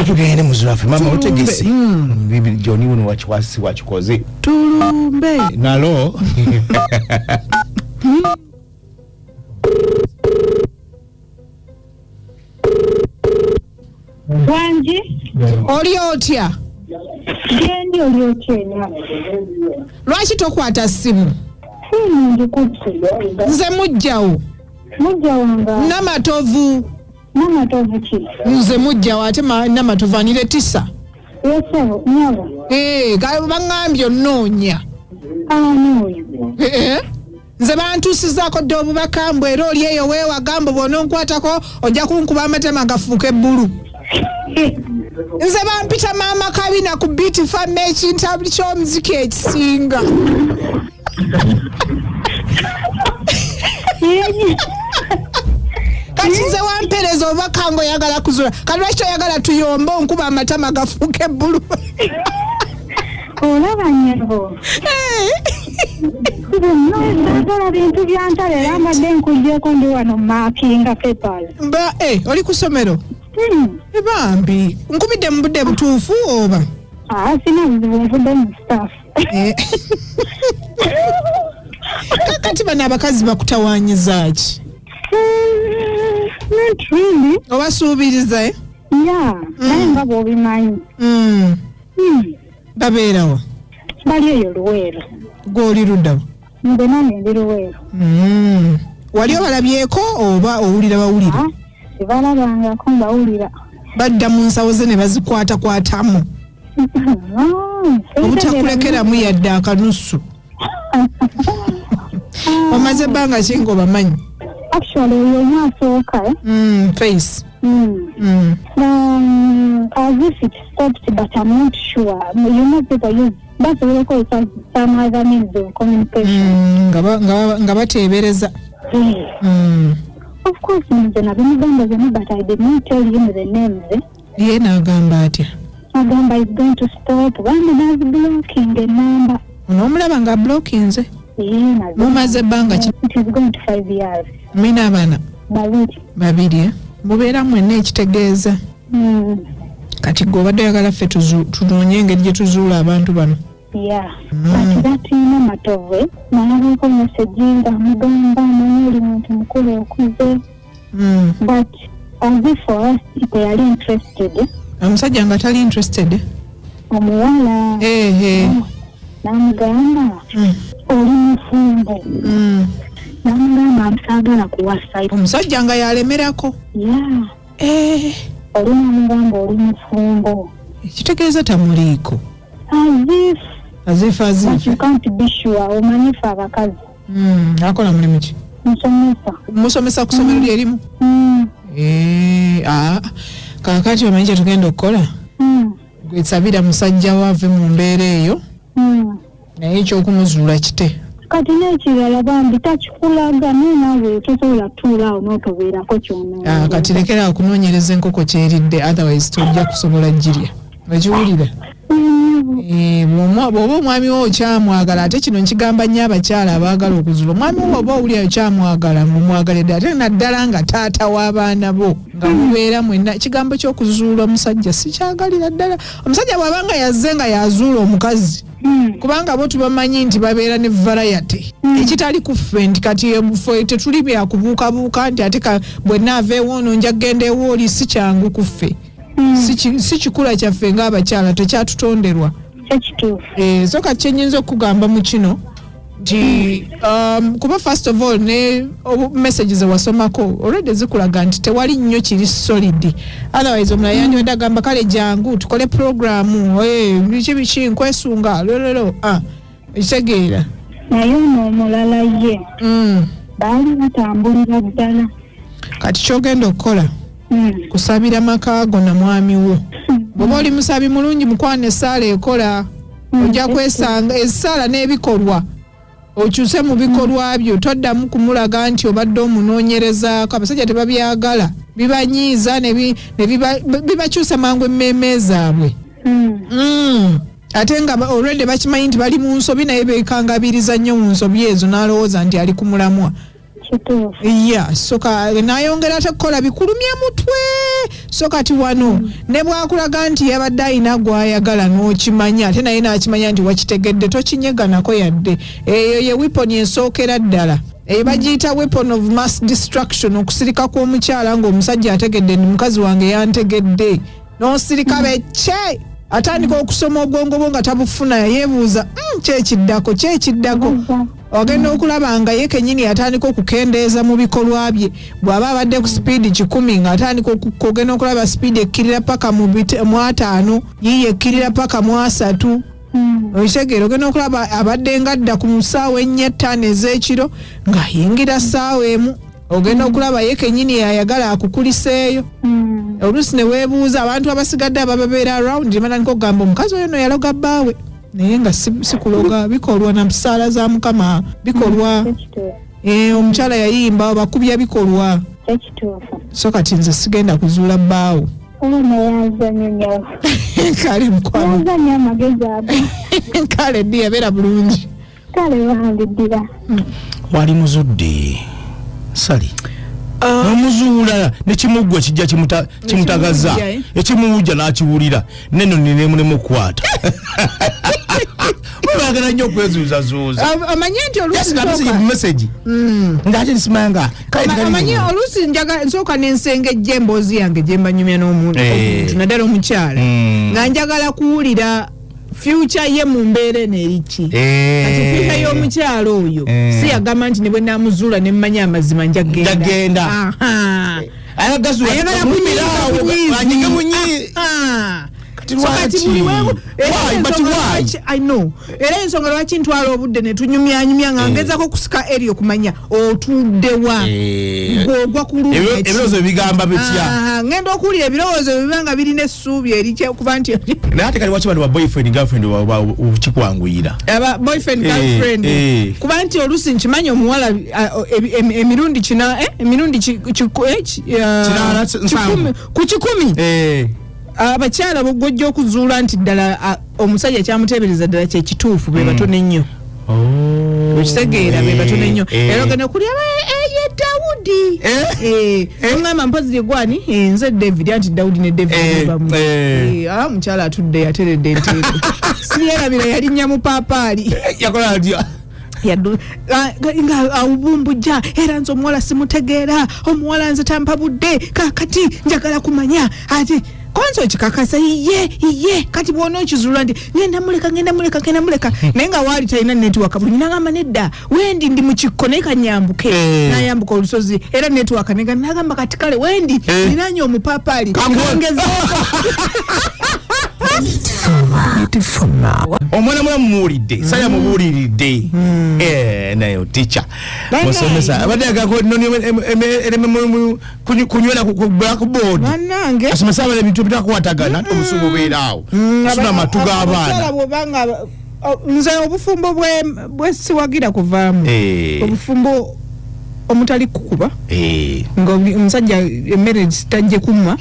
Katugende muzulafe mama otegese. Bibi Johnny wuno wakiwasi wakikoze. Tulumbe. Nalo. Wangi. Oli otya? Gyendi, oli otya enyama? Lwaki tokwata ssimu? Simu ngikutte. Nze mujjawo. Mujja wange. Namatovu. Namatovu ki? Nze mujjawo ate Namatovu anire tisa. Yesebo, nyabo. Eh, baŋŋambye onnoonya. Ani oyo? Eh, nze bantuusizaako dda obubaka mbu era oli eyo weewaga mbu bw'ononkwatako ojja kunkuba amatama gafuuke ebbulu. Nze bampita maama kabina ku beat fam ekintabuli ky'omuziki ekisinga. Kati nze wampereza obubaka ng'oyagala kuzuula, kati lwaki toyagala tuyombe onkuba amatama gafuuke ebbulu? Olaba nyabo. Saagala bintu bya ntalo era mbadde nkugyeko ndi wano markinga papers. Mba oli ku ssomero? Bambi nkubidde mu budde butuufu oba? Ah, sina buzibu, nvudde mu staff. Kakati bano abakazi bakutawanyiza ki? Not really. Obasuubiriza, eh? Yeah, naye nga bw'obimanyi. Babeerawa? Bali eyo Luweero. Gw'oli luddawa? Nze nange ndi Luweero. Wali obalabyeko oba owulira bawulira? Ah, sibalabangako, mbawulira. Badda mu nsawo ze ne bazikwatakwatamu obutakulekeramu yadde akanusu. Omaze ebbanga ki ng'obamanyi? Actually, oyo omu asooka, eh? Face. As if it stopped, but I'm not sure. You know, people use basobola okukozesa some other means of communication. Nga bateebereza. Of course, nze nabimugamba byonna, but I did not tell him the names, eh? Ye n'agamba atya? Agamba is going to stop. Bambi naziblocking enamba. Onoomulaba nga blockinze. Mumaze ebbanga ki? It is going to 5 years. Mulina abaana? 2. 2, eh? Mubeera mwenna ekitegeeza. Kati gwe obadde oyagala ffe tunoonye engeri gye tuzuula abantu bano. Yeah. But that Namatovu, eh, nalabako message nga amugamba amanyi oli muntu mukulu okuze. But as if for us teyali interested. Omusajja nga tali interested? Omuwala. Ehe. N'amugamba oli mufumbo. N'amugamba nsaagala kuwasa. Omusajja nga yalemerako. Yeah. Eh. Oli n'amugamba oli mufumbo. Ekitegeeza tamuliiko. As if. As if, as But if. you can't be sure. Omanyi ffe abakazi. Akola mulimu ki? Musomesa. Musomesa ku ssomero lyerimu? Mm. Eh, ah, kaakati omanyi kye tugenda okukola? Gwe sabira musajja wo ave mu mbeera eyo. Naye ekyokumuzuula kite. Kati n'ekirala bambi takikulaga, naye naawe tosobola tuula awo n'otobeerako ky'onoonya. Ah, kati lekera okunoonyereza enkoko kyeridde, otherwise tojja kusobola girya. Okiwulira? Eh, bw'oba omwami wo okyamwagala, ate kino nkigamba nnyo abakyala abaagala okuzuula omwami wo, oba owulira okyamwagala ng'omwagalidde, ate naddala nga taata w'abaana bo nga mubeera mwenna, ekigambo ky'okuzuula omusajja sikyagalira ddala. Omusajja bw'aba nga yazze nga yazuula omukazi, kubanga bo tubamanyi nti babeera ne variety ekitali ku ffe, nti kati ffe tetuli byakubuukabuuka nti ate bwe naava ewoono nja kugenda ewooli, si kyangu ku ffe. Si kikula kyaffe ng'abakyala, tekyatutonderwa. Kyekituufu. Eh, so kati kyenyinza okugamba mu kino nti kuba first of all ne message zewasomako already zikulaga nti tewali nnyo kiri solid, otherwise omulala yandibadde agamba kale jangu tukole programu, eh, biki biki, nkwesunga lololo, ah, ekitegeera. Naye ono omulala ye baali batambulira ddala. Kati kyogenda okukola kusabira maka go na mwami wo. Bw'oba oli musabi mulungi, mukwano, essaala ekola. Ojja kwesanga essaala n'ebikolwa, okyuse mu bikolwa byo, toddamu kumulaga nti obadde omunoonyerezaako. Abasajja tebabyagala, bibanyiiza ne bibakyusa mangu emmeeme zaabwe. Ate nga already bakimanyi nti bali mu nsobi, naye bekangabiriza nnyo mu nsobi ezo n'alowooza nti ali ku mulamwa. Kituufu. Ya, so nayongera ate kukola bikulumya mutwe. So kati wano ne bwakulaga nti yabadde ayina gwayagala n'okimanya, ate naye n'akimanya nti wakitegedde, tokinyeganako yadde. Eyo ye weapon esookera ddala, eyo bagiyita weapon of mass destruction, okusirika kw'omukyala ng'omusajja ategedde nti mukazi wange yantegedde, n'osirika becce, atandika okusoma obwongo bwo nga tabufuna, yeebuuza, kyekiddako, kyekiddako." Ogenda okulaba nga ye kenyini atandika okukendeeza mu bikolwa bye. Bw'aba abadde ku sipiidi 100, ng'atandika ogenda okulaba sipiidi ekkirira paka mu 50, yiye ekkirira paka mu 30. Okitegeera? Ogenda okulaba abadde nga adda ku ssaawa 4, 5 ez'ekiro, ng'ayingira ssaawa 1. Ogenda okulaba ye kenyini ayagala akukuliseeyo. Oluusi ne weebuuza abantu abasigadde abababeera around, ne batandika okugamba omukazi oyo no yaloga bbaawe, naye nga si kuloga, bikolwa na musaala za Mukama bikolwa. Ekituufu. Omukyala yayimba bakubya bikolwa. Ekituufu. So kati nze sigenda kuzuula bbaawo. Oba nayanza nnyo nnyo. Kale mukwano. Yanza nnyo amagezi ago. Kale ddi, yabeera bulungi. Kale bandiddira. Wali muzudde sali nomuzuula nekimuggwa kijja kimutagaza. Ekimuwujja, eh? Ekimuwujja n'akiwulira neno ninemulema okukwata. Mwebagala nnyo okwezuuzazuuza. Omanye nti oluusi message ngaate nisimanga. Omanye oluusi njaga nsooka nensengejja emboozi yange gye mba nyumya n'omuntu, omuntu, naddala omukyala, nga njagala kuwulira future ye mu mbeera eno eriki. Kati future y'omukyala oyo si yagamba nti ne bwe namuzuula ne mmanya amazima nja Nja genda. Genda. Aha. Ayagala Ayagala kunyiiga bunyiizi. Anyige bunyi. Aha. Kati So kati lwaki? buli wewe- era Why? But ensonga why? I know. Era ensonga lwaki ntwala obudde ne tunyumyanyumya nga ngezako okusika eri okumanya otuddewa, ng'ogwa ku ludda ki? Ebirowoozo ebigamba bitya? Ah, ngenda okuwulira ebirowoozo biba nga birina essuubi erikya kuba nti Naye ate kali waki bano ba boyfriend girlfriend kikwanguyira? Aba boyfriend girlfriend, kuba nti oluusi nkimanyi omuwala emirundi kina, emirundi 8, 7. 100 ku 100, abakyala bw'ojja okuzuula nti ddala omusajja kyamuteebereza ddala kyekituufu, be batono ennyo. Okitegeera? Be batono ennyo. Era ogenda okulya ye Dawudi. Oŋŋamba mpozi lyegwani nze David, anti Dawudi ne David bamu. Ah, omukyala atudde yateredde enteeko, siryerabira yalinnya mu paapaali. Yakola atya? Nga awubumbujja, era nze omuwala simutegeera, omuwala nze tampa budde, kakati njagala kumanya ati konza okikakasa iye iye. Kati bwona okizuula nti ngenda muleka, ngenda muleka, ngenda muleka, naye nga waali talina network bulungi, nagamba nedda, wendi ndi mu kikko naye kanyambuke. Nayambuka olusozi era network nega, nagamba kati kale wendi ninanye omupaapaali kangezeeko. Omwana mulamu muwulidde, saya mubuuliridde. Naye tica musomesa abadde agako noni ereme kunywera ku blackboard. Bannange. Asomesa abala ebintu ebitakwatagana, ate obusungu bubeeraawo, suna amatu Abakyala g'abaana. Bwobanga nze obufumbo bwesiwagira kuvaamu, obufumbo omutali kukuba, nga omusajja emmere tajje kumma,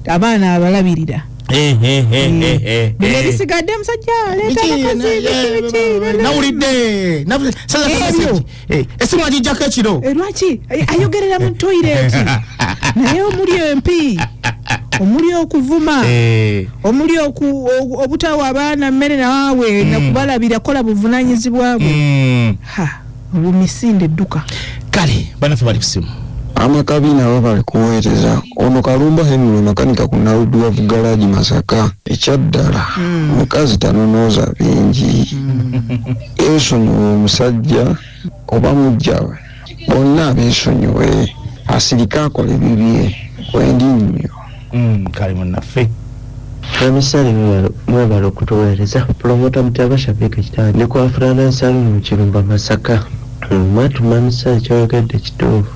abaana abalabirira. Bino ebisigadde omusajja aleeta abakazi, biki, biki, Nawulidde. Ebyo. Esimu agijjako ekiro. Lwaki ayogerera mu toilet? Naye omuli empi, omuli okuvuma, omuli obutawa abaana mmere naawe nakubalabira, kola buvunanyizibwa bwe. Ha, obumisinde edduka. Kale banaffe bali kusimu. Amakabi nabo bali kuweereza. Ono Kalumba Henry, makanika ku Naludwavu Garage, Masaka. Ekyaddala, mukazi tanonooza bingi, yeesonyiwe omusajja oba mujja we, bonna abeesonyiwe, asirike akole bibye. Wendi nnyo. Kale munnaffe. Emisale, mwebala okutuweereza. Pulomota Mutaba Shabika Kitaawe, ndi ku Afrana Saluni mu Kirumba, Masaka. Mwatuma misale, kyoyogedde kituufu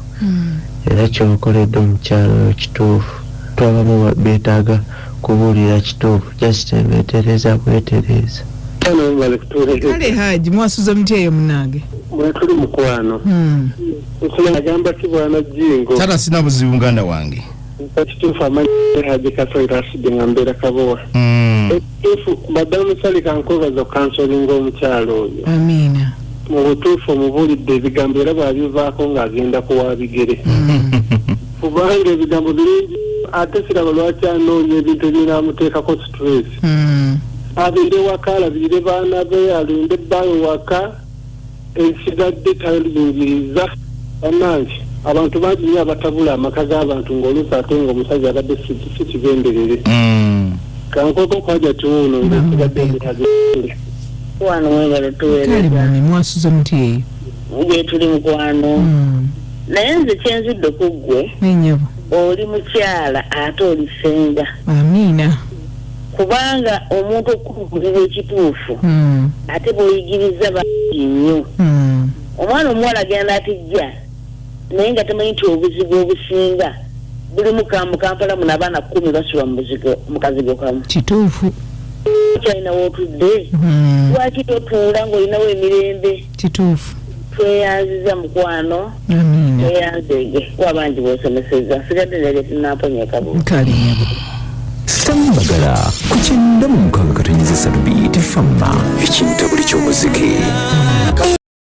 era kyokoledde omukyalo oyo kituufu. Twabamu beetaaga kubuulira kituufu, just beetereza bwetereeza. Kale Haji, mwasuze mutya eyo munange? Mwetuli mukwano. Nsula agamba ki bwana Jingo? Tata, sina buzibu muganda wange. Ekituufu amanyi Haji Kasoira asidde nga mbeera Kabowa. Ekituufu, madamu Sali, kankwebaza okukansolinga omukyalo oyo. Amiina. Mu butuufu omubuulidde ebigambo era bw'abivaako ng'agenda kuwa bigere, kubanga ebigambo birungi, ate siraba lwaki anoonya ebintu ebinaamuteekako stress. Abeere waka, alabirire baana be, alunde bbaawe waka, esigadde tayingiriza. Bannange, abantu bangi nnyo abatabula amaka g'abantu ng'oluusi ate ng'omusajja abadde si kigenderere. Kankoko kwaja tiwuuno ng'esigadde mutaze. Mukwano, mwebale Kale. Tuweereza. Mami, mwasuze muti eyo? Gye tuli, mukwano. Naye nze kyenzudde ku ggwe, Nenyabo. oli mukyala ate oli ssenga. Amiina. Kubanga omuntu okukugulira ekituufu, ate bw'oyigiriza bangi nnyo. Omwana omuwala agenda atijja naye nga tamanyi nti obuzibu obusinga bulimu mu Kampala muno abaana 10 basula mu buzigo, mu kazigo kamu. Kituufu. Kyalina wootudde. Lwaki totuula ng'olinawo emirembe? Kituufu. Tweyanziza, mukwano. Amiina. Tweyanzege kuba bangi bwosomeseza. Sigadde ndege tinamponya ekabuuza. Kale nyabo. Sambagala ku 96.3 Beat Fama, ekintabuli ky'omuziki.